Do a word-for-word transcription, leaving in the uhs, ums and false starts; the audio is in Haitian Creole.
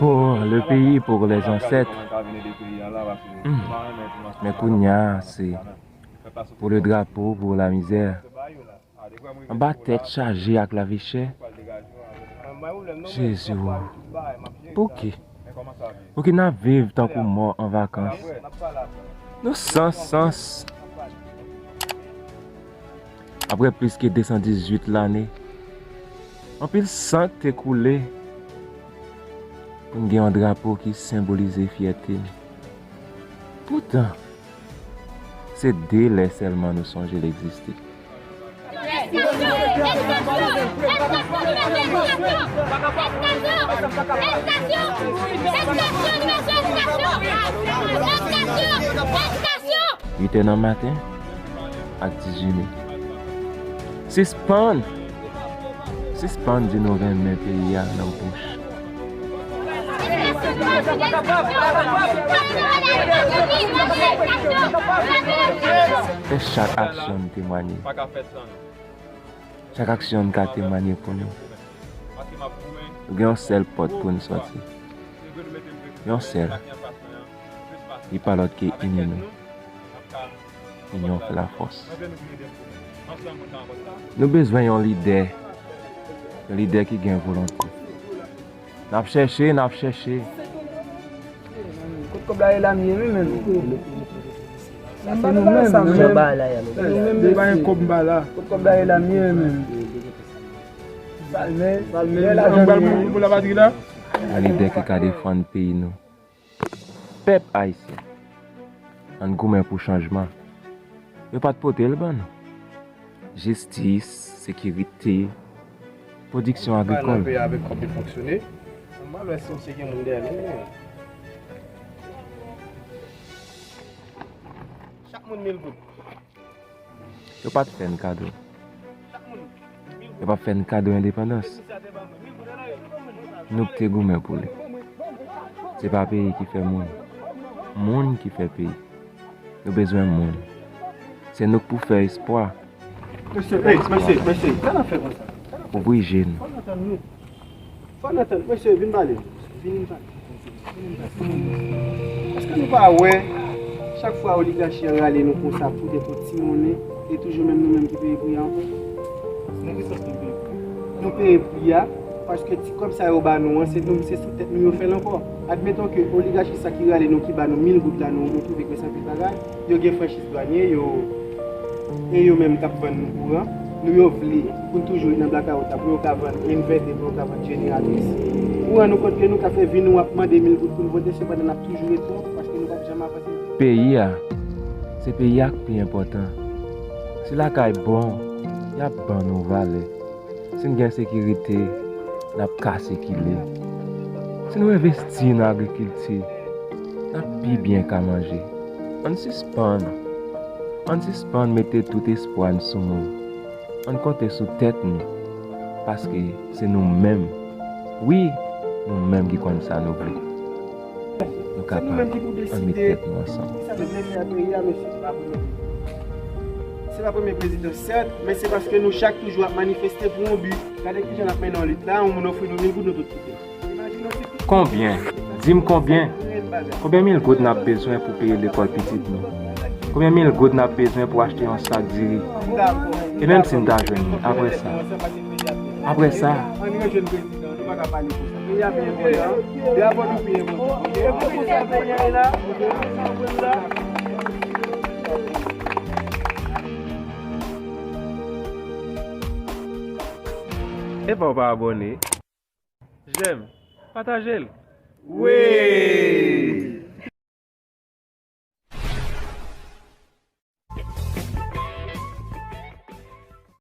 Pour le pays, pour les ancêtres. Hmm. Men kounye a, se pour le drapeau, pour la misère. Anba tèt chaje ak lavi chè. Jezi o. Pouki? Pouki n ap viv tankou mò an vakans? Nou san sans. Apre plis ke de san dizuit lane, anpil san te koule pou n gen yon drapo ki senbolize fyète n. Poutan, se de lè sèlman nou sonje l egziste. Uit è nan maten ak dizuit minit. Sispann! Sispann di nou renmen peyi a nan bouch. Fè chak aksyon n temwanye. Chak aksyon n ka temwanye pou nou. Nou gen yon sèl pòt pou n sòti. Yon sèl. Li pa lòt ke ini nou. Inyon fè lafòs. Nou bezwen yon lidè. Yon lidè ki gen volonte. N ap chèche, n ap chèche. Kot kòb la ye la m ye wi menm. Se nou menm, nou menm. Se nou menm mesye. Kot kòb la ye la m ye menm. Salmen, salmen. Yon lidè ki ka defann peyi nou. Pèp ayisyen, ann goumen pou chanjman. Yo pa t pote l ban nou. Jistis, sekirite, pwodiksyon agrikòl. Nan peyi avèk kòb li fonksyone. M pa wè si misye gen moun dèyè li, non. Chak moun mil goud. Yo pa t fè n kado. Yo p ap fè n kado endepandans. Nou k te goumen pou li. Se pa peyi ki fè moun. Moun ki fè peyi. Nou bezwen moun. Se nou k pou fè espwa. Mesye, mesye, mesye, sa n ap fè konsa? Ouvri je nou. Fò n antann nou. Fò n antann. Mesye, vin pale. Vin pale. Èske nou pa wè, chak fwa oligachi an rale nou konsa pou de pou ti monnen, e toujou menm nou menm ki peye pri a ankò? Nan ki sans nou peye pri a? Nou peye pri a, paske ti kòb sa yo ba nou an, se nou, se sou tèt nou yo fè l ankò. Admeton ke oligachi sa ki rale nou, ki ba nou mil goud la, nou, nou twouve ke se anpil bagay, yo gen franchiz dwanye, yo, e yo menm k ap vann nou kouran, nou yo vle pou n toujou ret nan blakawout la, pou yo ka vann envètè, pou yo ka vann jeneratris. Ou rann ou kont ke nou ka fè vi nou ap mande mil goud pou n vote, sepandan n ap toujou ret kont, paske nou p ap janm avanse. Peyi a, se peyi a k pi enpòtan. Si lakay bon, y ap ban nou valè. Si n gen sekirite, n ap ka sikile. Si nou envesti nan agrikilti, n ap pi byen ka manje. Ann sispann, ann sispann mete tout espwa n sou moun. Ann konte sou tèt nou, paske se nou menm, wi, nou menm ki konn sa nou vle. Nou kapab, ann met tèt nou ansanm. Se pa premye prezidan, sèt, men se paske nou chak toujou ap manifeste pou yon bi. Gade kijan n ap mennen yon lit la, yon moun ofri nou mil goud, nou tout kite. Konbyen? Di m konbyen? Konbyen mil goud n ap bezwen pou peye lekòl pitit nou? Konbyen mil goud n ap bezwen pou achte yon sak diri? E menm si n ta jwenn li, apre sa? Apre sa? Ann rejwenn prezidan, nou pa ka pale konsa. Peyi a pi enpòtan. Drapo nou pi enpòtan. Oke? Epa w pa abòne? Jèm, pataje l. Wi!